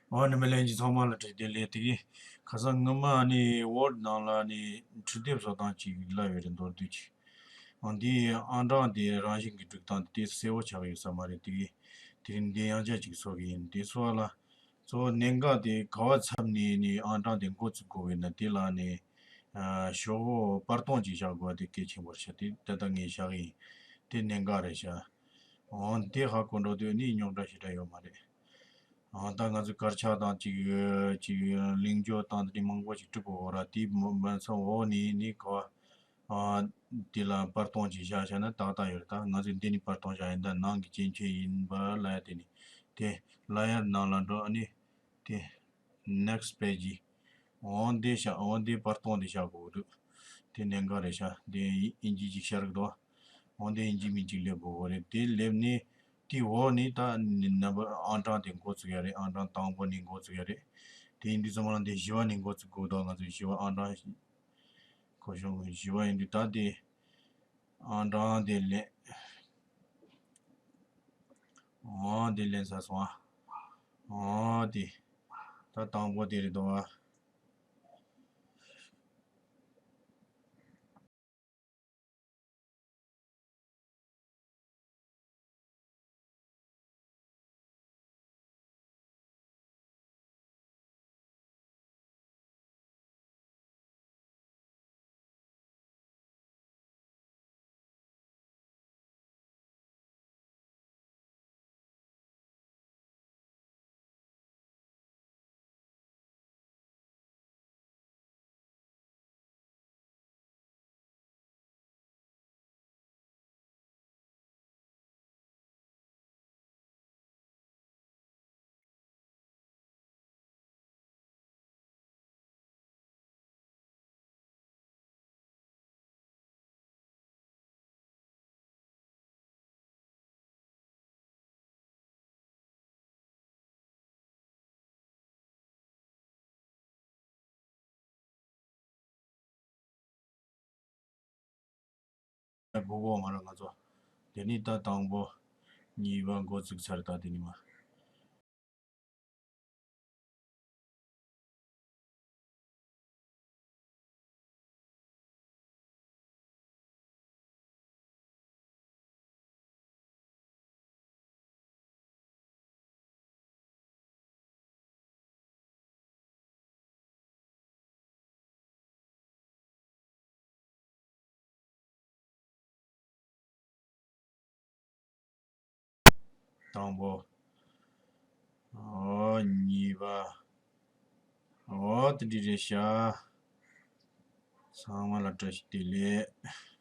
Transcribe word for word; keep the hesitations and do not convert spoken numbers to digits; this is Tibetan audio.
འོ་ནི་མི་ལན་གྱི་ཚང་མ་ལ་བཀྲ་ཤིས་བདེ་ལེགས། དེ་གི་ཁ་སང་སྔོན་མ་ནི་ཝོར་ཌི་ནང་ལ་ནི་འཕྲུལ་དེབ་བཟོ་སྟངས་ཅིག་བསླབས་ཡོད་རེད། མདོར་བསྡུས་ཅིག་འོ་འདིའི་ཨང་གྲངས་དེ་རང་བཞིན་གྱི་སྒྲིག་སྟངས་དེ་གསལ་པོ་ཆགས་ཡོད་ས་མ་རེད། དེ་གི་དེ་རིང་འདི་ཡང་བསྐྱར་ཅིག་བཟོ་གི་ཡིན། དེ་བཟོ་བ་ལ་གཙོ་བོ་གནད་འགག་དེ་ག་བ་འཚབ་ནས་ནི་ཨང་གྲངས་དེ་འགོ་བཙུགས་དགོས་པས་ན། དེ་ལ་ནི་ཨ་ཞོག་པར་སྟོང་ཅིག་བཞག་དགོས་པ་དེ་གལ་ཆེན་པོ་རེད་ཤག་དེ་ད་ལྟ་ངས་བཞག་གི་ཡིན། དེ་གནད་འགག་རེད་ཤག་འོ་དེ་ཧ་གོ་འགྲོ་དུས་ནི་རྙོག་དྲ་ཞེ་དྲག་ཡོད་མ་རེད། ཨ་ད་ང་ཚོས་དཀར་ཆག་དང་ཅིག་ཅིག་ལིང་ཇོ་དང་དེ་མང་པོ་ཅིག་བྲིས་པའི་འོག་ར། དེ་མ་མ་ཚང་འོག་ནས་ནི་ག་བ་ཨ་དེ་ལ་པར་སྟོང་ཅིག་བཞག་བཞག་ན་ཏག་ཏག་ཡོད་རེད། ད་ང་ཚོས་འདི་ནས་པར་སྟོང་བཞག་ཡིན། ད་ནང་གི་སྐྱེ་མཆེད་ཡིན་པ་ལ་ཡ་དེ་ནི་དེ་ལ་ཡ་ནང་ལ་འགྲོ། ཨ་ནི་དེ་next page འོ་འདི་བཞག་འོ་འདི་པར་སྟོང་འདི་བཞག་དགོས་འདུག་དེ་གནད་འགག་རེད་ཤག་དེ་དབྱིན་ཇི་ཅིག་ཤར་གི་འདུག་འོ་འདི་དབྱིན་ཇི་མིང་ཅིག་སླེབས་དགོས་རེད། དེ་སླེབས་ནས་དེའི་འོག་ནས་ད་ནི་ནམ་བར་ཨང་གྲངས་དེ་འགོ་བཙུགས་ཡ་རེད། ཨང་གྲངས་དང་པོ་ནས་འགོ་བཙུགས་ཡ་རེད། དེ་ཡིན་དུས་ཙམ་པ་ལ་འདི་བཞི་པ་ནས་འགོ་བཙུགས་དགོས་འདུག་ང་ཚོས་བཞི་པ་ཨང་གྲངས་གོ་ཤོང་བཞི་པ་ཡིན་དུས་ད་དེ་ཨང་གྲངས་དེ་ལེན། འོ་དེ་ལེན་ཚར་སོང་ཨ། འོ་དེ་ད་དང་པོ་དེ་རེད་འདུག་ཨ། སྒུག་གོ་མ་ར་ང་ཚོ། དེ་ནི་ད་དང་པོ་གཉིས་པ་འགོ་བཙུགས་ཚར། ད་དེ་ནི་མ། དང་པོ། ཨོ་གཉིས་པ། ཨོ་དེ་འདྲ་རེད་ཤག་ཚང་མ་ལ་བཀྲ་ཤིས་བདེ་ལེགས།